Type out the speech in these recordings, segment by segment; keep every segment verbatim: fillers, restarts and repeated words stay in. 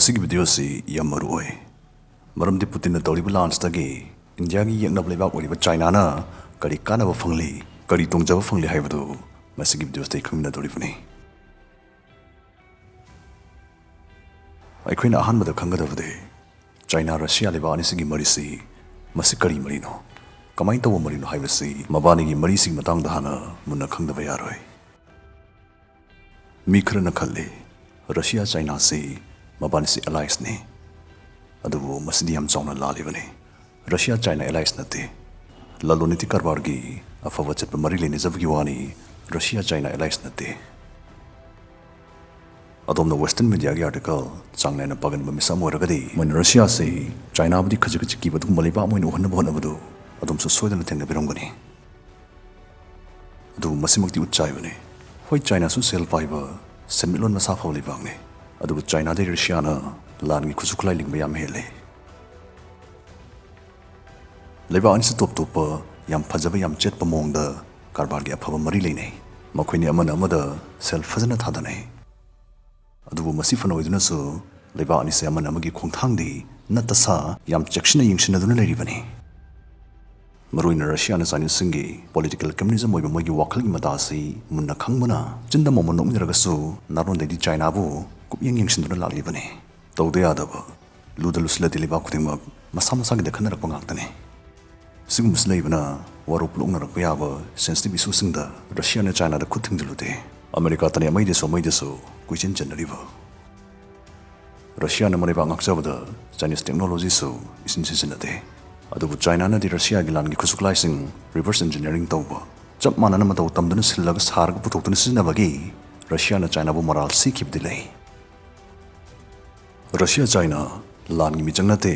ꯁꯤꯒꯤ ꯚꯤꯗꯤꯑꯣꯁꯤ ꯌꯥꯝ ꯃꯔꯨ ꯑꯣꯏ, ꯃꯔꯝꯗꯤ ꯄꯨꯇꯤꯟꯅ ꯇꯧꯔꯤꯕ ꯂꯥꯟꯁꯤꯗꯒꯤ ꯏꯟꯗꯤꯌꯥꯒꯤ ꯌꯦꯛꯅꯕ ꯂꯩꯕꯥꯛ ꯑꯣꯏꯔꯤꯕ ꯆꯥꯏꯅꯥꯅ ꯀꯔꯤ ꯀꯥꯟꯅꯕ ꯐꯪꯂꯤ, ꯀꯔꯤ ꯇꯣꯡꯖꯕ ꯐꯪꯂꯤ ꯍꯥꯏꯕꯗꯨ ꯃꯁꯤꯒꯤ ꯚꯤꯗꯤꯑꯣꯁꯤꯗ ꯑꯩ ꯈꯪꯃꯤꯟꯅꯗꯧꯔꯤꯕꯅꯤ꯫ ꯑꯩꯈꯣꯏꯅ ꯑꯍꯥꯟꯕꯗ ꯈꯪꯒꯗꯕꯗꯤ ꯆꯥꯏꯅꯥ ꯔꯁꯤꯌꯥ ꯂꯩꯕꯥꯛ ꯑꯅꯤꯁꯤꯒꯤ ꯃꯔꯤꯁꯤ ꯃꯁꯤ ꯀꯔꯤ ꯃꯔꯤꯅꯣ, ꯀꯃꯥꯏꯅ ꯇꯧꯕ ꯃꯔꯤꯅꯣ ꯍꯥꯏꯕꯁꯤ ꯃꯕꯥꯅꯤꯒꯤ ꯃꯔꯤꯁꯤꯒꯤ ꯃꯇꯥꯡꯗ ꯍꯥꯟꯅ ꯃꯨꯟꯅ ꯈꯪꯗꯕ ꯌꯥꯔꯣꯏ꯫ ꯃꯤ ꯈꯔꯅ ꯈꯜꯂꯤ, ꯔꯁꯤꯌꯥ ꯆꯥꯏꯅꯥꯁꯤ ꯃꯕꯥꯅꯤꯁꯤ ꯑꯦꯂꯥꯏꯁꯅꯤ꯫ ꯑꯗꯨꯕꯨ ꯃꯁꯤꯗꯤ ꯌꯥꯝ ꯆꯥꯎꯅ ꯂꯥꯜꯂꯤꯕꯅꯤ꯫ ꯔꯁꯤꯌꯥ ꯆꯥꯏꯅꯥ ꯑꯦꯂꯥꯏꯁ ꯅꯠꯇꯦ꯫ ꯂꯂꯣꯟ ꯏꯇꯤꯛ ꯀꯔꯕꯥꯔꯒꯤ ꯑꯐꯕ ꯆꯠꯄ ꯃꯔꯤ ꯂꯩꯅꯖꯕꯒꯤ ꯋꯥꯅꯤ, ꯔꯁꯤꯌꯥ ꯆꯥꯏꯅꯥ ꯑꯦꯂꯥꯏꯁ ꯅꯠꯇꯦ꯫ ꯑꯗꯣꯝꯅ ꯋꯦꯁꯇꯔꯟ ꯃꯤꯗꯤꯌꯥꯒꯤ ꯑꯥꯔꯇꯤꯀꯜ ꯆꯥꯡ ꯅꯥꯏꯅ ꯄꯥꯒꯟꯕ ꯃꯤꯁꯛ ꯑꯃ ꯑꯣꯏꯔꯒꯗꯤ, ꯃꯣꯏꯅ ꯔꯁꯤꯌꯥꯁꯤ ꯆꯥꯏꯅꯥꯕꯨꯗꯤ ꯈꯖꯤꯛ ꯈꯖꯤꯛ ꯀꯤꯕ ꯑꯗꯨꯒꯨꯝꯕ ꯂꯩꯕꯥꯛ ꯑꯃ ꯑꯣꯏꯅ ꯎꯍꯟꯅꯕ ꯍꯣꯠꯅꯕꯗꯨ ꯑꯗꯣꯝꯁꯨ ꯁꯣꯏꯗꯅ ꯊꯦꯡꯅꯕꯤꯔꯝꯒꯅꯤ꯫ ꯑꯗꯨꯕꯨ ꯃꯁꯤꯃꯛꯇꯤ ꯎꯠꯆꯥꯏꯕꯅꯤ꯫ ꯍꯣꯏ, ꯆꯥꯏꯅꯥꯁꯨ ꯁꯦꯜ ꯄꯥꯏꯕ, ꯁꯦꯟꯃꯤꯠꯂꯣꯟ ꯃꯁꯥ ꯐꯕ ꯂꯩꯕꯥꯛꯅꯤ꯫ ꯑꯗꯨꯕꯨ ꯆꯥꯏꯅꯥꯗꯩ ꯔꯁꯤꯌꯥꯅ ꯂꯥꯟꯒꯤ ꯈꯨꯠꯁꯨ ꯈꯨꯠꯂꯥꯏ ꯂꯤꯡꯕ ꯌꯥꯝ ꯍꯦꯜꯂꯤ꯫ ꯂꯩꯕꯥꯛ ꯑꯅꯤꯁꯤ ꯇꯣꯞ ꯇꯣꯞꯄ, ꯌꯥꯝ ꯐꯖꯕ, ꯌꯥꯝ ꯆꯦꯠꯄ ꯃꯑꯣꯡꯗ ꯀꯔꯕꯥꯔꯒꯤ ꯑꯐꯕ ꯃꯔꯤ ꯂꯩꯅꯩ꯫ ꯃꯈꯣꯏꯅꯤ ꯑꯃꯅ ꯑꯃꯗ ꯁꯦꯜ ꯐꯖꯅ ꯊꯥꯗꯅꯩ꯫ ꯑꯗꯨꯕꯨ ꯃꯁꯤ ꯐꯅ ꯑꯣꯏꯗꯨꯅꯁꯨ, ꯂꯩꯕꯥꯛ ꯑꯅꯤꯁꯤ ꯑꯃꯅ ꯑꯃꯒꯤ ꯈꯣꯡꯊꯥꯡꯗꯤ ꯅꯠꯇ ꯁꯥ ꯌꯥꯝ ꯆꯦꯛꯁꯤꯟꯅ ꯌꯦꯡꯁꯤꯟꯅꯗꯨꯅ ꯂꯩꯔꯤꯕꯅꯤ꯫ ꯃꯔꯨꯑꯣꯏꯅ ꯔꯁꯤꯌꯥꯅ ꯆꯥꯏꯅꯤꯖꯁꯤꯡꯒꯤ ꯄꯣꯂꯤꯇꯤꯀꯦꯜ ꯀꯝꯃ꯭ꯌꯨꯅꯤꯖꯝ ꯑꯣꯏꯕ ꯃꯣꯏꯒꯤ ꯋꯥꯈꯜꯒꯤ ꯃꯇꯥ ꯑꯁꯤ ꯃꯨꯟꯅ ꯈꯪꯕꯅ, ꯆꯤꯟꯗ ꯃꯣꯃꯣꯟ ꯅꯣꯛꯃꯤꯟꯅꯔꯒꯁꯨ ꯅꯥꯔꯣꯟꯗꯩꯗꯤ ꯆꯥꯏꯅꯥꯕꯨ ꯀꯨꯞꯌꯦꯡ ꯌꯦꯡꯁꯤꯟꯗꯨꯅ ꯂꯥꯛꯂꯤꯕꯅꯤ꯫ ꯇꯧꯗ ꯌꯥꯗꯕ, ꯂꯨꯗ ꯂꯨꯁꯤꯜꯂꯗꯤ ꯂꯩꯕꯥꯛ ꯈꯨꯗꯤꯡꯃꯛ ꯃꯁꯥ ꯃꯁꯥꯒꯤꯗ ꯈꯟꯅꯔꯛꯄ ꯉꯥꯛꯇꯅꯤ꯫ ꯁꯤꯒꯨꯝꯕꯁꯤ ꯂꯩꯕꯅ ꯋꯥꯔꯧ ꯄꯨꯛꯂꯧꯅꯔꯛꯄ ꯌꯥꯕ ꯁꯦꯟꯁꯤꯇꯤꯚ ꯏꯁꯨꯁꯤꯡꯗ ꯔꯁꯤꯌꯥꯅ ꯆꯥꯏꯅꯥꯗ ꯈꯨꯠ ꯊꯤꯡꯖꯤꯜꯂꯨꯗꯦ꯫ ꯑꯃꯦꯔꯤꯀꯥꯇꯅꯤ ꯑꯃꯩꯗꯁꯨ ꯑꯃꯩꯗꯁꯨ ꯀꯣꯏꯆꯦꯟ ꯆꯦꯟꯅꯔꯤꯕ꯫ ꯔꯁꯤꯌꯥꯅ ꯃꯔꯩꯕꯥꯛ ꯉꯥꯛꯆꯕꯗ ꯆꯥꯏꯅꯤꯁ ꯇꯦꯛꯅꯣꯂꯣꯖꯤꯁꯨ ꯏꯁꯤꯟ ꯁꯤꯖꯤꯟꯅꯗꯦ꯫ ꯑꯗꯨꯕꯨ ꯆꯥꯏꯅꯥꯅꯗꯤ ꯔꯁꯤꯌꯥꯒꯤ ꯂꯥꯟꯒꯤ ꯈꯨꯠꯁꯨ ꯈꯨꯠꯂꯥꯏꯁꯤꯡ ꯔꯤꯚꯔꯁ ꯏꯟꯖꯤꯅꯤꯌꯥꯔꯤꯡ ꯇꯧꯕ, ꯆꯞ ꯃꯥꯟꯅꯅ ꯃꯇꯧ ꯇꯝꯗꯨꯅ ꯁꯤꯜꯂꯒ ꯁꯥꯔꯒ ꯄꯨꯊꯣꯛꯇꯨꯅ ꯁꯤꯖꯤꯟꯅꯕꯒꯤ ꯔꯁꯤꯌꯥꯅ ꯆꯥꯏꯅꯥꯕꯨ ꯃꯔꯥꯜ ꯁꯤꯈꯤꯕꯗꯤ ꯂꯩ꯫ ꯔꯁꯤꯌꯥ ꯆꯥꯏꯅꯥ ꯂꯥꯟꯒꯤ ꯃꯤꯆꯪ ꯅꯠꯇꯦ,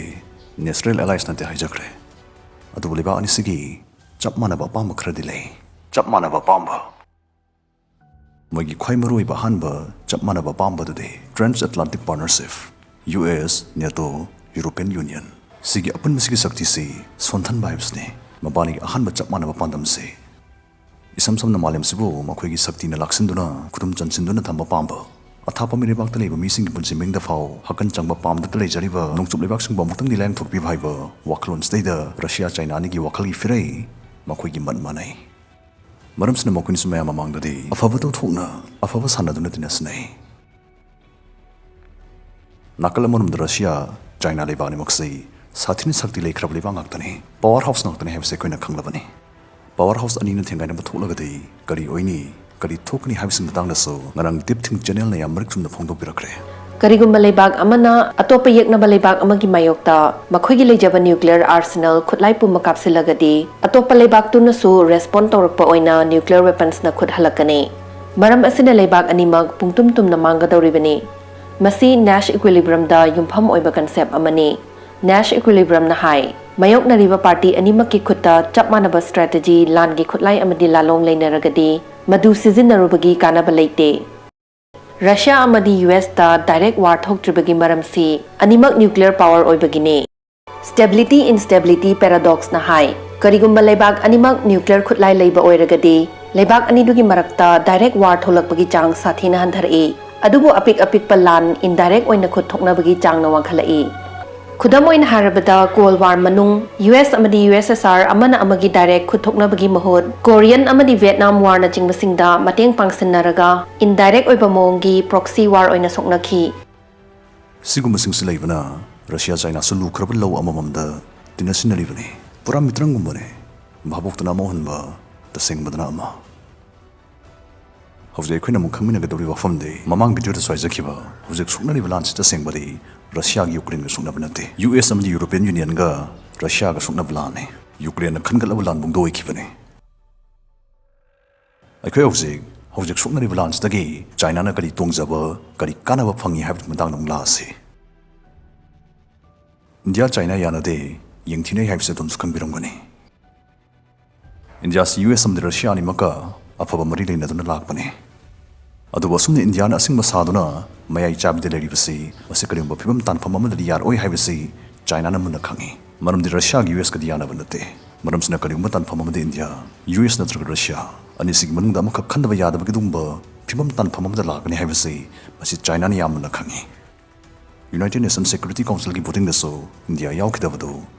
ꯅꯦꯆꯔꯦꯜ ꯑꯦꯂꯥꯏꯁ ꯅꯠꯇꯦ ꯍꯥꯏꯖꯈ꯭ꯔꯦ꯫ ꯑꯗꯨꯕꯨ ꯂꯩꯕꯥꯛ ꯑꯅꯤꯁꯤꯒꯤ ꯆꯞ ꯃꯥꯟꯅꯕ ꯑꯄꯥꯝꯕ ꯈꯔꯗꯤ ꯂꯩ꯫ ꯆꯞ ꯃꯥꯟꯅꯕ ꯑꯄꯥꯝꯕ꯫ ꯃꯣꯏꯒꯤ ꯈ꯭ꯋꯥꯏ ꯃꯔꯨꯑꯣꯏꯕ ꯑꯍꯥꯟꯕ ꯆꯞ ꯃꯥꯟꯅꯕ ꯑꯄꯥꯝꯕꯗꯨꯗꯤ Transatlantic Partnership, U S, NATO, European Union. ꯁꯤꯒꯤ ꯑꯄꯨꯟꯕꯁꯤꯒꯤ ꯁꯛꯇꯤꯁꯤ ꯁꯣꯟꯊꯍꯟꯕ ꯍꯥꯏꯕꯁꯤꯅꯤ ꯃꯕꯥꯅꯤꯒꯤ ꯑꯍꯥꯟꯕ ꯆꯞ ꯃꯥꯟꯅꯕ ꯄꯥꯟꯗꯝꯁꯤ꯫ ꯏꯁꯝ ꯁꯝꯅ ꯃꯥꯂꯦꯝꯁꯤꯕꯨ ꯃꯈꯣꯏꯒꯤ ꯁꯛꯇꯤꯅ ꯂꯥꯛꯁꯤꯟꯗꯨꯅ ꯈꯨꯗꯨꯝ ꯆꯟꯁꯤꯟꯗꯨꯅ ꯊꯝꯕ ꯄꯥꯝꯕ ꯑꯊꯥꯞꯄ ꯃꯤꯔꯩꯕꯥꯛꯇ ꯂꯩꯕ ꯃꯤꯁꯤꯡꯒꯤ ꯄꯨꯟꯁꯤ ꯃꯍꯤꯡꯗ ꯐꯥꯎ ꯍꯛꯀꯟ ꯆꯪꯕ ꯄꯥꯝꯗꯇ ꯂꯩꯖꯔꯤꯕ ꯅꯣꯡꯆꯨꯞ ꯂꯩꯕꯥꯛꯁꯤꯡꯕꯨ ꯑꯃꯨꯛꯇꯪꯗꯤ ꯂꯥꯏꯌꯦꯡꯊꯣꯛꯄꯤꯕ ꯍꯥꯏꯕ ꯋꯥꯈꯜꯂꯣꯟꯁꯤꯗꯩꯗ ꯔꯁꯤꯌꯥ ꯆꯥꯏꯅꯥ ꯑꯅꯤꯒꯤ ꯋꯥꯈꯜꯒꯤ ꯐꯤꯔꯩ ꯃꯈꯣꯏꯒꯤ ꯃꯟ ꯃꯥꯟꯅꯩ꯫ ꯃꯔꯝꯁꯤꯅ ꯃꯈꯣꯏꯅꯁꯨ ꯃꯌꯥꯝ ꯃꯃꯥꯡꯗꯗꯤ ꯑꯐꯕ ꯇꯧꯊꯣꯛꯅ ꯑꯐꯕ ꯁꯥꯟꯅꯗꯨꯅ ꯇꯤꯟꯅꯁꯤꯟꯅꯩ꯫ ꯅꯥꯀꯜ ꯑꯃꯔꯣꯝꯗ ꯔꯁꯤꯌꯥ, ꯆꯥꯏꯅꯥ ꯂꯩꯕꯥꯛ ꯑꯅꯤꯃꯛꯁꯤ ꯁꯥꯊꯤꯅ ꯁꯛꯇꯤ ꯂꯩꯈ꯭ꯔꯕ ꯂꯩꯕꯥꯛ ꯉꯥꯛꯇꯅꯤ, ꯄꯋꯥꯔ ꯍꯥꯎꯁ ꯉꯥꯛꯇꯅꯤ ꯍꯥꯏꯕꯁꯤ ꯑꯩꯈꯣꯏꯅ ꯈꯪꯂꯕꯅꯤ꯫ ꯄꯋꯥꯔ ꯍꯥꯎꯁ ꯑꯅꯤꯅ ꯊꯦꯡꯒꯥꯏꯅꯕ ꯊꯣꯛꯂꯒꯗꯤ ꯀꯔꯤ ꯑꯣꯏꯅꯤ, ꯀꯔꯤ ꯊꯣꯛꯀꯅꯤ ꯍꯥꯏꯕꯁꯤꯒꯤ ꯃꯇꯥꯡꯗꯁꯨ ꯉꯔꯥꯡ ꯗꯤꯞ ꯊꯤꯡ ꯆꯦꯅꯦꯜꯅ ꯌꯥꯝ ꯃꯔꯤꯛ ꯆꯨꯝꯅ ꯐꯣꯡꯗꯣꯛꯄꯤꯔꯛꯈ꯭ꯔꯦ꯫ ꯀꯔꯤꯒꯨꯝꯕ ꯂꯩꯕꯥꯛ ꯑꯃꯅ ꯑꯇꯣꯞꯄ ꯌꯦꯛꯅꯕ ꯂꯩꯕꯥꯛ ꯑꯃꯒꯤ ꯃꯥꯌꯣꯛꯇ ꯃꯈꯣꯏꯒꯤ ꯂꯩꯖꯕ ꯅ꯭ꯌꯨꯀ꯭ꯂꯤꯌꯔ ꯑꯥꯔꯁꯦꯅꯦꯜ ꯈꯨꯠꯂꯥꯏ ꯄꯨꯝꯕ ꯀꯥꯞꯁꯤꯜꯂꯒꯗꯤ, ꯑꯇꯣꯞꯄ ꯂꯩꯕꯥꯛꯇꯨꯅꯁꯨ ꯔꯦꯁꯄꯣꯟ ꯇꯧꯔꯛꯄ ꯑꯣꯏꯅ ꯅ꯭ꯌꯨꯀ꯭ꯂꯤꯌꯔ ꯋꯦꯄꯟꯁꯅ ꯈꯨꯠ ꯍꯜꯂꯛꯀꯅꯤ꯫ ꯃꯔꯝ ꯑꯁꯤꯅ ꯂꯩꯕꯥꯛ ꯑꯅꯤꯃꯛ ꯄꯨꯡꯇꯨꯝ ꯇꯨꯝꯅ ꯃꯥꯡꯒꯗꯧꯔꯤꯕꯅꯤ꯫ ꯃꯁꯤ ꯅꯦꯁ ꯏꯀ꯭ꯋꯤꯂꯤꯕ꯭ꯔꯝꯗ ꯌꯨꯝꯐꯝ ꯑꯣꯏꯕ ꯀꯟꯁꯦꯞ ꯑꯃꯅꯤ꯫ ꯅꯦꯁ ꯏꯀ꯭ꯋꯤꯂꯤꯕ꯭ꯔꯝꯅ ꯍꯥꯏ, ꯃꯥꯌꯣꯛꯅꯔꯤꯕ ꯄꯥꯔꯇꯤ ꯑꯅꯤꯃꯛꯀꯤ ꯈꯨꯠꯇ ꯆꯞ ꯃꯥꯟꯅꯕ ꯁ꯭ꯇ꯭ꯔꯦꯇꯦꯖꯤ, ꯂꯥꯟꯒꯤ ꯈꯨꯠꯂꯥꯏ ꯑꯃꯗꯤ ꯂꯥꯂꯣꯡ ꯂꯩꯅꯔꯒꯗꯤ, ꯃꯗꯨ ꯁꯤꯖꯤꯟꯅꯔꯨꯕꯒꯤ ꯀꯥꯟꯅꯕ ꯂꯩꯇꯦ꯫ ꯔꯁꯤꯌꯥ ꯑꯃꯗꯤ ꯌꯨ ꯑꯦꯁꯇ ꯗꯥꯏꯔꯦꯛ ꯋꯥꯔ ꯊꯣꯛꯇ꯭ꯔꯤꯕꯒꯤ ꯃꯔꯝꯁꯤ ꯑꯅꯤꯃꯛ ꯅ꯭ꯌꯨꯀ꯭ꯂꯤꯌꯔ ꯄꯥꯋꯔ ꯑꯣꯏꯕꯒꯤꯅꯤ꯫ ꯁ꯭ꯇꯦꯕꯤꯂꯤꯇꯤ ꯏꯟꯁ꯭ꯇꯦꯕꯤꯂꯤꯇꯤ ꯄꯦꯔꯥꯗꯣꯛꯁꯅ ꯍꯥꯏ, ꯀꯔꯤꯒꯨꯝꯕ ꯂꯩꯕꯥꯛ ꯑꯅꯤꯃꯛ ꯅ꯭ꯌꯨꯀ꯭ꯂꯤꯌꯔ ꯈꯨꯠꯂꯥꯏ ꯂꯩꯕ ꯑꯣꯏꯔꯒꯗꯤ, ꯂꯩꯕꯥꯛ ꯑꯅꯤꯗꯨꯒꯤ ꯃꯔꯛꯇ ꯗꯥꯏꯔꯦꯛ ꯋꯥꯔ ꯊꯣꯛꯂꯛꯄꯒꯤ ꯆꯥꯡ ꯁꯥꯊꯤꯅ ꯍꯟꯊꯔꯛꯏ, ꯑꯗꯨꯕꯨ ꯑꯄꯤꯛ ꯑꯄꯤꯛꯄ ꯂꯥꯟ ꯏꯟꯗꯥꯏꯔꯦꯛ ꯑꯣꯏꯅ ꯈꯨꯠ ꯊꯣꯛꯅꯕꯒꯤ ꯆꯥꯡꯅ ꯋꯥꯡꯈꯠꯂꯛꯏ꯫ ꯈꯨꯗꯝ ꯑꯣꯏꯅ ꯍꯥꯏꯔꯕꯗ, ꯀꯣꯜ ꯋꯥꯔ ꯃꯅꯨꯡ ꯌꯨ ꯑꯦꯁ ꯑꯃꯗꯤ ꯌꯨ ꯑꯦꯁ ꯑꯦꯁ ꯑꯥꯔ ꯑꯃꯅ ꯑꯃꯒꯤ ꯗꯥꯏꯔꯦꯛ ꯈꯨꯠ ꯊꯣꯛꯅꯕꯒꯤ ꯃꯍꯨꯠ, ꯀꯣꯔꯤꯌꯟ ꯑꯃꯗꯤ ꯚꯤꯌꯦꯠꯅꯥꯝ ꯋꯥꯔꯅꯆꯤꯡꯕꯁꯤꯡꯗ ꯃꯇꯦꯡ ꯄꯥꯡꯁꯤꯟꯅꯔꯒ ꯏꯟꯗꯥꯏꯔꯦꯛ ꯑꯣꯏꯕ ꯃꯑꯣꯡꯒꯤ ꯄ꯭ꯔꯣꯛꯁꯤ ꯋꯥꯔ ꯑꯣꯏꯅ ꯁꯣꯛꯅꯈꯤ꯫ ꯁꯤꯒꯨꯝꯕꯁꯤꯡꯁꯤ ꯂꯩꯕꯅ ꯔꯁꯤꯌꯥ ꯆꯥꯏꯅꯥꯁꯨ ꯂꯨꯈ꯭ꯔꯕ ꯂꯧ ꯑꯃꯃꯝꯗ ꯇꯤꯟꯅꯁꯤꯟꯅꯔꯤꯕꯅꯤ꯫ ꯄꯨꯔꯥ ꯃꯤꯇ꯭ꯔꯪꯒꯨꯝꯕꯅꯤ꯫ ꯚꯥꯕꯣꯛꯇꯅ ꯑꯃ ꯎꯍꯟꯕ ꯇꯁꯦꯡꯕꯗꯅ ꯑꯃ꯫ ꯍꯧꯖꯤꯛ ꯑꯩꯈꯣꯏꯅ ꯑꯃꯨꯛ ꯈꯪꯃꯤꯟꯅꯒꯗꯧꯔꯤꯕ ꯋꯥꯐꯝꯗꯤ, ꯃꯃꯥꯡ ꯚꯤꯗꯤꯑꯣꯗꯁꯨ ꯍꯥꯏꯖꯈꯤꯕ, ꯍꯧꯖꯤꯛ ꯁꯣꯛꯅꯔꯤꯕ ꯂꯥꯟꯁꯤ ꯇꯁꯦꯡꯕꯗꯤ ꯔꯁꯤꯌꯥꯒꯤ ꯌꯨꯀ꯭ꯔꯦꯟꯒ ꯁꯣꯛꯅꯕ ꯅꯠꯇꯦ, ꯌꯨ ꯑꯦꯁ ꯑꯃꯗꯤ ꯌꯨꯔꯣꯄꯤꯌꯟ ꯌꯨꯅꯤꯌꯟꯒ ꯔꯁꯤꯌꯥꯒ ꯁꯣꯛꯅꯕ ꯂꯥꯟꯅꯤ꯫ ꯌꯨꯀ꯭ꯔꯦꯟꯅ ꯈꯟꯒꯠꯂꯕ ꯂꯥꯟꯕꯨꯡꯗꯣ ꯑꯣꯏꯈꯤꯕꯅꯤ꯫ ꯑꯩꯈꯣꯏ ꯍꯧꯖꯤꯛ, ꯍꯧꯖꯤꯛ ꯁꯣꯛꯅꯔꯤꯕ ꯂꯥꯟꯁꯤꯗꯒꯤ ꯆꯥꯏꯅꯥꯅ ꯀꯔꯤ ꯇꯣꯡꯖꯕ, ꯀꯔꯤ ꯀꯥꯟꯅꯕ ꯐꯪꯉꯤ ꯍꯥꯏꯕꯒꯤ ꯃꯇꯥꯡꯗ ꯑꯃꯨꯛ ꯂꯥꯛꯑꯁꯤ꯫ ꯏꯟꯗꯤꯌꯥ ꯆꯥꯏꯅꯥ ꯌꯥꯅꯗꯦ, ꯌꯦꯡꯊꯤꯅꯩ ꯍꯥꯏꯕꯁꯤ ꯑꯗꯣꯝꯁꯨ ꯈꯪꯕꯤꯔꯝꯒꯅꯤ꯫ ꯏꯟꯗꯤꯌꯥꯁꯤ ꯌꯨ ꯑꯦꯁ ꯑꯃꯗꯤ ꯔꯁꯤꯌꯥ ꯑꯅꯤꯃꯛꯀ ꯑꯐꯕ ꯃꯔꯤ ꯂꯩꯅꯗꯨꯅ ꯂꯥꯛꯄꯅꯤ꯫ ꯑꯗꯨꯕꯨ ꯑꯁꯨꯝꯅ ꯏꯟꯗꯤꯌꯥꯅ ꯑꯁꯤꯡꯕ ꯁꯥꯗꯨꯅ ꯃꯌꯥꯏ ꯆꯥꯕꯤꯗ ꯂꯩꯔꯤꯕꯁꯤ, ꯃꯁꯤ ꯀꯔꯤꯒꯨꯝꯕ ꯐꯤꯕꯝ ꯇꯥꯟꯐꯝ ꯑꯃꯗꯗꯤ ꯌꯥꯔꯛꯑꯣꯏ ꯍꯥꯏꯕꯁꯤ ꯆꯥꯏꯅꯥꯅ ꯃꯨꯟꯅ ꯈꯪꯏ꯫ ꯃꯔꯝꯗꯤ ꯔꯁꯤꯌꯥꯒ ꯌꯨ ꯑꯦꯁꯀꯗꯤ ꯌꯥꯅꯕ ꯅꯠꯇꯦ꯫ ꯃꯔꯝꯁꯤꯅ ꯀꯔꯤꯒꯨꯝꯕ ꯇꯥꯟꯐꯝ ꯑꯃꯗ ꯏꯟꯗꯤꯌꯥ, ꯌꯨ ꯑꯦꯁ ꯅꯠꯇ꯭ꯔꯒ ꯔꯁꯤꯌꯥ ꯑꯅꯤꯁꯤꯒꯤ ꯃꯅꯨꯡꯗ ꯑꯃꯈꯛ ꯈꯟꯗꯕ ꯌꯥꯗꯕꯒꯤ ꯑꯗꯨꯒꯨꯝꯕ ꯐꯤꯕꯝ ꯇꯥꯟꯐꯝ ꯑꯃꯗ ꯂꯥꯛꯀꯅꯤ ꯍꯥꯏꯕꯁꯤ ꯃꯁꯤ ꯆꯥꯏꯅꯥꯅ ꯌꯥꯝꯅ ꯈꯪꯏ꯫ United Nations Security Councilꯒꯤ votingꯗꯁꯨ ꯏꯟꯗꯤꯌꯥ ꯌꯥꯎꯈꯤꯗꯕꯗꯨ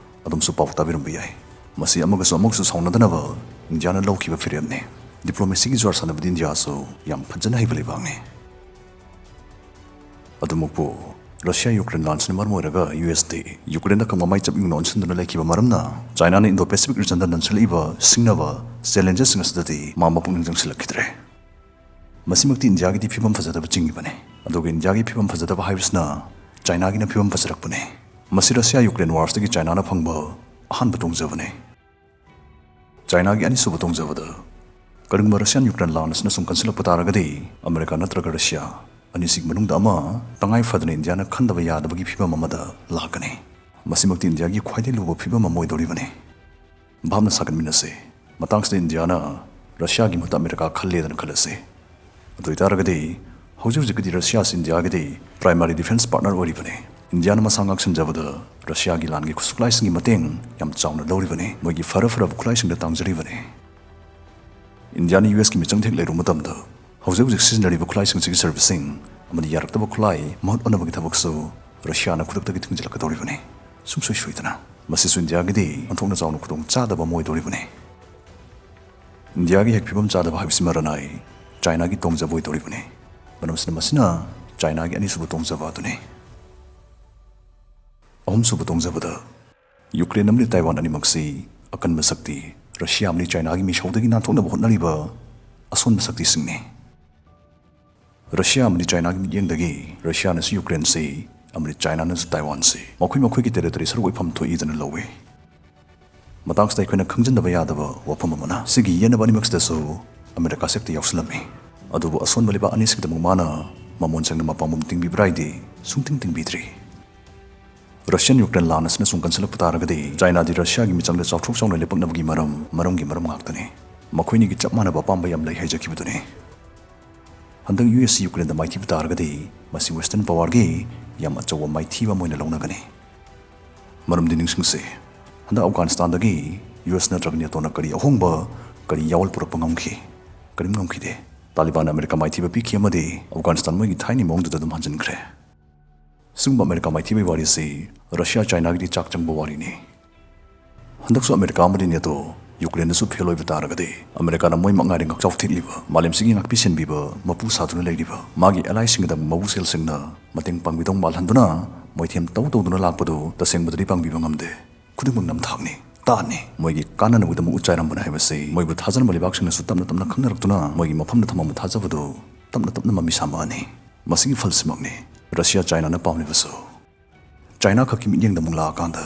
ꯑꯗꯨꯝꯁꯨ ꯄꯥꯎ ꯇꯥꯕꯤꯔꯝꯕ ꯌꯥꯏ꯫ ꯃꯁꯤ ꯑꯃꯒꯁꯨ ꯑꯃꯒꯁꯨ ꯁꯥꯎꯅꯗꯅꯕ ꯏꯟꯗꯤꯌꯥꯅ ꯂꯧꯈꯤꯕ ꯐꯤꯔꯦꯞꯅꯤ꯫ Diplomacyꯒꯤ ꯖ꯭ꯋꯥꯔ ꯁꯥꯟꯅꯕꯗꯤ ꯏꯟꯗꯤꯌꯥꯁꯨ ꯌꯥꯝ ꯐꯖꯅ ꯍꯩꯕ ꯂꯩꯕꯥꯛꯅꯤ꯫ ꯑꯗꯨꯃꯛꯄꯨ, ꯔꯁꯤꯌꯥ ꯌꯨꯀ꯭ꯔꯦꯟ ꯂꯥꯟꯁꯤꯅ ꯃꯔꯝ ꯑꯣꯏꯔꯒ ꯌꯨ ꯑꯦꯁ ꯗꯤ ꯌꯨꯀ꯭ꯔꯦꯟꯗ ꯀꯪꯕ ꯃꯥꯏ ꯆꯞ ꯌꯨꯡꯅ ꯑꯣꯟꯁꯤꯟꯗꯨꯅ ꯂꯩꯈꯤꯕ ꯃꯔꯝꯅ ꯆꯥꯏꯅꯥꯅ Indo-Pacific regionꯗ ꯅꯟꯁꯤꯜꯂꯛꯏꯕ ꯁꯤꯡꯅꯕ challengesꯁꯤꯡ ꯑꯁꯤꯗꯗꯤ ꯃꯥ ꯃꯄꯨꯛꯅꯤꯡ ꯆꯪꯁꯤꯜꯂꯛꯈꯤꯗ꯭ꯔꯦ꯫ ꯃꯁꯤꯃꯛꯇꯤ ꯏꯟꯗꯤꯌꯥꯒꯤꯗꯤ ꯐꯤꯕꯝ ꯐꯖꯗꯕ ꯆꯤꯡꯉꯤꯕꯅꯤ꯫ ꯑꯗꯨꯒ ꯏꯟꯗꯤꯌꯥꯒꯤ ꯐꯤꯕꯝ ꯐꯖꯗꯕ ꯍꯥꯏꯕꯁꯤꯅ ꯆꯥꯏꯅꯥꯒꯤꯅ ꯐꯤꯕꯝ ꯐꯖꯔꯛꯄꯅꯤ꯫ ꯃꯁꯤ ꯔꯁꯤꯌꯥ ꯌꯨꯀ꯭ꯔꯦꯟ warꯁꯇꯒꯤ ꯆꯥꯏꯅꯥꯅ ꯐꯪꯕ ꯑꯍꯥꯟꯕ ꯇꯣꯡꯖꯕꯅꯤ꯫ ꯆꯥꯏꯅꯥꯒꯤ ꯑꯅꯤꯁꯨꯕ ꯇꯣꯡꯖꯕꯗ, ꯀꯔꯤꯒꯨꯝꯕ ꯔꯁꯤꯌꯥꯟ ꯌꯨꯀ꯭ꯔꯦꯟ ꯂꯥꯟ ꯑꯁꯤꯅ ꯁꯨꯝ ꯀꯟꯁꯤꯜꯂꯛꯄ ꯇꯥꯔꯒꯗꯤ ꯑꯃꯦꯔꯤꯀꯥ ꯅꯠꯇ꯭ꯔꯒ ꯔꯁꯤꯌꯥ ꯑꯅꯤꯁꯤꯒꯤ ꯃꯅꯨꯡꯗ ꯑꯃ ꯇꯉꯥꯏ ꯐꯗꯅ ꯏꯟꯗꯤꯌꯥꯅ ꯈꯟꯗꯕ ꯌꯥꯗꯕꯒꯤ ꯐꯤꯕꯝ ꯑꯃꯗ ꯂꯥꯛꯀꯅꯤ꯫ ꯃꯁꯤꯃꯛꯇꯤ ꯏꯟꯗꯤꯌꯥꯒꯤ ꯈ꯭ꯋꯥꯏꯗꯒꯤ ꯂꯨꯕ ꯐꯤꯕꯝ ꯑꯃ ꯑꯣꯏꯗꯧꯔꯤꯕꯅꯤ꯫ ꯚꯥꯞꯅ ꯁꯥꯒꯠꯃꯤꯟꯅꯁꯤ꯫ ꯃꯇꯥꯡꯁꯤꯗ ꯏꯟꯗꯤꯌꯥꯅ ꯔꯁꯤꯌꯥꯒꯤ ꯃꯍꯨꯠꯇ ꯑꯃꯦꯔꯤꯀꯥ ꯈꯜꯂꯦꯗꯅ ꯈꯜꯂꯁꯤ꯫ ꯑꯗꯨ ꯑꯣꯏꯇꯥꯔꯒꯗꯤ ꯍꯧꯖꯤꯛ ꯍꯧꯖꯤꯛꯀꯤꯗꯤ ꯔꯁꯤꯌꯥꯁꯤ ꯏꯟꯗꯤꯌꯥꯒꯤꯗꯤ primary defence partner ꯑꯣꯏꯔꯤꯕꯅꯤ꯫ ꯏꯟꯗꯤꯌꯥꯅ ꯃꯁꯥ ꯉꯥꯛꯁꯦꯟꯖꯕꯗ ꯔꯁꯤꯌꯥꯒꯤ ꯂꯥꯟꯒꯤ ꯈꯨꯠꯁꯨꯈꯨꯠꯂꯥꯏꯁꯤꯡꯒꯤ ꯃꯇꯦꯡ ꯌꯥꯝ ꯆꯥꯎꯅ ꯂꯧꯔꯤꯕꯅꯤ꯫ ꯃꯣꯏꯒꯤ ꯐꯔ ꯐꯔꯕ ꯈꯨꯠꯂꯥꯏꯁꯤꯡꯗ ꯇꯥꯡꯖꯔꯤꯕꯅꯤ꯫ ꯏꯟꯗꯤꯌꯥꯅ ꯌꯨ ꯑꯦꯁꯀꯤ ꯃꯤꯆꯪꯗ ꯍꯦꯛ ꯂꯩꯔꯨꯕ ꯃꯇꯝꯗ ꯍꯧꯖꯤꯛ ꯍꯧꯖꯤꯛ ꯁꯤꯖꯤꯟꯅꯔꯤꯕ ꯈꯨꯠꯂꯥꯏꯁꯤꯡꯁꯤꯒꯤ servicing ꯑꯃꯗꯤ ꯌꯥꯔꯛꯇꯕ ꯈꯨꯠꯂꯥꯏ ꯃꯍꯨꯠ ꯑꯣꯟꯅꯕꯒꯤ ꯊꯕꯛꯁꯨ ꯔꯁꯤꯌꯥꯅ ꯈꯨꯗꯛꯇꯒꯤ ꯊꯤꯡꯖꯤꯜꯂꯛꯀꯗꯧꯔꯤꯕꯅꯤ꯫ ꯁꯨꯡꯁꯣꯏ ꯁꯣꯏꯗꯅ꯫ ꯃꯁꯤꯁꯨ ꯏꯟꯗꯤꯌꯥꯒꯤꯗꯤ ꯑꯣꯟꯊꯣꯛꯅ ꯆꯥꯎꯅ ꯈꯨꯗꯣꯡ ꯆꯥꯗꯕ ꯑꯃ ꯑꯣꯏꯗꯧꯔꯤꯕꯅꯤ꯫ ꯏꯟꯗꯤꯌꯥꯒꯤ ꯍꯦꯛ ꯐꯤꯕꯝ ꯆꯥꯗꯕ ꯍꯥꯏꯕꯁꯤ ꯃꯔꯅꯥꯏ ꯆꯥꯏꯅꯥꯒꯤ ꯇꯣꯡꯖꯕ ꯑꯣꯏꯗꯧꯔꯤꯕꯅꯤ꯫ ꯃꯔꯝ ꯑꯁꯤꯅ ꯃꯁꯤꯅ ꯆꯥꯏꯅꯥꯒꯤ ꯑꯅꯤꯁꯨꯕ ꯇꯣꯡꯖꯕ ꯑꯗꯨꯅꯤ꯫ ꯑꯍꯨꯝꯁꯨꯕ ꯇꯣꯡꯖꯕꯗ, ꯌꯨꯀ꯭ꯔꯦꯟ ꯑꯃꯗꯤ ꯇꯥꯏꯋꯥꯟ ꯑꯅꯤꯃꯛꯁꯤ ꯑꯀꯟꯕ ꯁꯛꯇꯤ ꯔꯁꯤꯌꯥ ꯑꯃꯗꯤ ꯆꯥꯏꯅꯥꯒꯤ ꯃꯤꯁꯧꯗꯒꯤ ꯅꯥꯟꯊꯣꯛꯅꯕ ꯍꯣꯠꯅꯔꯤꯕ ꯑꯁꯣꯟꯕ ꯁꯛꯇꯤꯁꯤꯡꯅꯤ꯫ ꯔꯁꯤꯌꯥ ꯑꯃꯗꯤ ꯆꯥꯏꯅꯥꯒꯤ ꯃꯤꯠꯌꯦꯡꯗꯒꯤ ꯔꯁꯤꯌꯥꯅꯁꯨ ꯌꯨꯀ꯭ꯔꯦꯟꯁꯤ ꯑꯃꯗꯤ ꯆꯥꯏꯅꯥꯅꯁꯨ ꯇꯥꯏꯋꯥꯟꯁꯤ ꯃꯈꯣꯏ ꯃꯈꯣꯏꯒꯤ territory ꯁꯔꯨꯛ ꯑꯣꯏꯐꯝ ꯊꯣꯛꯏꯗꯅ ꯂꯧꯏ꯫ ꯃꯇꯥꯡꯁꯤꯗ ꯑꯩꯈꯣꯏꯅ ꯈꯪꯖꯤꯟꯗꯕ ꯌꯥꯗꯕ ꯋꯥꯐꯝ ꯑꯃꯅ, ꯁꯤꯒꯤ ꯌꯦꯠꯅꯕ ꯑꯅꯤꯃꯛꯁꯤꯗꯁꯨ ꯑꯃꯦꯔꯤꯀꯥ ꯁꯛꯇꯤ ꯌꯥꯎꯁꯤꯜꯂꯝꯃꯤ꯫ ꯑꯗꯨꯕꯨ ꯑꯁꯣꯟꯕ ꯂꯩꯕꯥꯛ ꯑꯅꯤꯁꯤꯒꯤꯗꯃꯛ ꯃꯥꯅ ꯃꯃꯣꯟ ꯆꯪꯅ ꯃꯄꯥꯡꯒꯜ ꯇꯤꯡꯕꯤꯕ꯭ꯔꯥ ꯍꯥꯏꯗꯤ ꯁꯨꯡꯇꯤꯡ ꯇꯤꯡꯕꯤꯗ꯭ꯔꯤ꯫ ꯔꯁꯤꯌꯟ ꯌꯨꯀ꯭ꯔꯦꯟ ꯂꯥꯟ ꯑꯁꯤꯅ ꯁꯨꯝ ꯀꯟꯁꯤꯜꯂꯛꯄ ꯇꯥꯔꯒꯗꯤ ꯆꯥꯏꯅꯥꯗꯤ ꯔꯁꯤꯌꯥꯒꯤ ꯃꯤꯆꯪꯗ ꯆꯥꯎꯊꯣꯛ ꯆꯥꯎꯅ ꯂꯦꯞꯄꯛꯅꯕꯒꯤ ꯃꯔꯝ, ꯃꯔꯝꯒꯤ ꯃꯔꯝ ꯉꯥꯛꯇꯅꯤ꯫ ꯃꯈꯣꯏꯅꯤꯒꯤ ꯆꯞ ꯃꯥꯟꯅꯕ ꯑꯄꯥꯝꯕ ꯌꯥꯝ ꯂꯩ ꯍꯥꯏꯖꯈꯤꯕꯗꯨꯅꯤ꯫ ꯍꯟꯗꯛ ꯌꯨ ꯑꯦꯁ ꯁꯤ ꯌꯨꯀ꯭ꯔꯦꯟꯗ ꯃꯥꯏꯊꯤꯕ ꯇꯥꯔꯒꯗꯤ ꯃꯁꯤ Western powerꯒꯤ ꯌꯥꯝ ꯑꯆꯧꯕ ꯃꯥꯏꯊꯤꯕ ꯑꯃ ꯑꯣꯏꯅ ꯂꯧꯅꯒꯅꯤ꯫ ꯃꯔꯝꯗꯤ ꯅꯤꯡꯁꯤꯡꯁꯤ, ꯍꯟꯗꯛ ꯑꯐꯒꯥꯅꯤꯁꯇꯥꯟꯗꯒꯤ ꯌꯨ ꯑꯦꯁ ꯅꯠꯇ꯭ꯔꯒ ꯅꯦꯇꯣꯅ ꯀꯔꯤ ꯑꯍꯣꯡꯕ, ꯀꯔꯤ ꯌꯥꯑꯣꯜ ꯄꯨꯔꯛꯄ ꯉꯝꯈꯤ? ꯀꯔꯤꯝ ꯉꯝꯈꯤꯗꯦ꯫ ꯇꯥꯂꯤꯕꯥꯟꯅ ꯑꯃꯦꯔꯤꯀꯥ ꯃꯥꯏꯊꯤꯕ ꯄꯤꯈꯤ ꯑꯃꯗꯤ ꯑꯐꯒꯥꯅꯤꯁꯇꯥꯟ ꯃꯣꯏꯒꯤ ꯊꯥꯏꯅꯒꯤ ꯃꯑꯣꯡꯗꯨꯗ ꯑꯗꯨꯝ ꯍꯟꯖꯤꯟꯈ꯭ꯔꯦ꯫ ꯁꯤꯒꯨꯝꯕ ꯑꯃꯦꯔꯤꯀꯥ ꯃꯥꯏꯊꯤꯕꯒꯤ ꯋꯥꯔꯤꯁꯤ ꯔꯁꯤꯌꯥ ꯆꯥꯏꯅꯥꯒꯤꯗꯤ ꯆꯥꯛ ꯆꯪꯕ ꯋꯥꯔꯤꯅꯤ꯫ ꯍꯟꯗꯛꯁꯨ ꯑꯃꯦꯔꯤꯀꯥ ꯑꯃꯗꯤ ꯅꯦꯇꯣ ꯌꯨꯀ꯭ꯔꯦꯟꯗꯁꯨ ꯐꯦꯜ ꯑꯣꯏꯕ ꯇꯥꯔꯒꯗꯤ, ꯑꯃꯦꯔꯤꯀꯥꯅ ꯃꯣꯏꯃꯛ ꯉꯥꯏꯔꯦ ꯉꯥꯛꯆꯥꯎ ꯊꯦꯛꯂꯤꯕ ꯃꯥꯂꯦꯝꯁꯤꯒꯤ ꯉꯥꯛꯄꯤ ꯁꯦꯟꯕꯤꯕ ꯃꯄꯨ ꯁꯥꯗꯨꯅ ꯂꯩꯔꯤꯕ ꯃꯥꯒꯤ ꯑꯦꯂꯥꯏꯁꯤꯡꯒꯤꯗꯃꯛ ꯃꯕꯨꯛ ꯁꯦꯜꯁꯤꯡꯅ ꯃꯇꯦꯡ ꯄꯥꯡꯕꯤꯗꯧ ꯃꯥꯜꯍꯟꯗꯨꯅ ꯃꯣꯏꯊꯦꯝ ꯇꯧ ꯇꯧꯗꯨꯅ ꯂꯥꯛꯄꯗꯨ ꯇꯁꯦꯡꯕꯗꯗꯤ ꯄꯥꯡꯕꯤꯕ ꯉꯝꯗꯦ꯫ ꯈꯨꯗꯤꯡꯃꯛ ꯅꯝꯊꯥꯛꯅꯤ, ꯇꯥꯠꯅꯤ꯫ ꯃꯣꯏꯒꯤ ꯀꯥꯟꯅꯅꯕꯒꯤꯗꯃꯛ ꯎꯠꯆꯥꯏꯔꯝꯕꯅꯤ ꯍꯥꯏꯕꯁꯤ ꯃꯣꯏꯕꯨ ꯊꯥꯖꯔꯝꯕ ꯂꯩꯕꯥꯛꯁꯤꯡꯅꯁꯨ ꯇꯞꯅ ꯇꯞꯅ ꯈꯪꯅꯔꯛꯇꯨꯅ ꯃꯣꯏꯒꯤ ꯃꯐꯝꯗ ꯊꯝꯃꯝꯕ ꯊꯥꯖꯕꯗꯨ ꯇꯞꯅ ꯇꯞꯅ ꯃꯃꯤ ꯁꯥꯃꯛꯑꯅꯤ꯫ ꯃꯁꯤꯒꯤ ꯐꯜꯁꯤꯃꯛꯅꯤ ꯔꯁꯤꯌꯥ ꯆꯥꯏꯅꯥꯅ ꯄꯥꯝꯂꯤꯕꯁꯨ꯫ ꯆꯥꯏꯅꯥ ꯈꯛꯀꯤ ꯃꯤꯠꯌꯦꯡꯗ ꯑꯃꯨꯛ ꯂꯥꯛꯑꯀꯥꯟꯗ,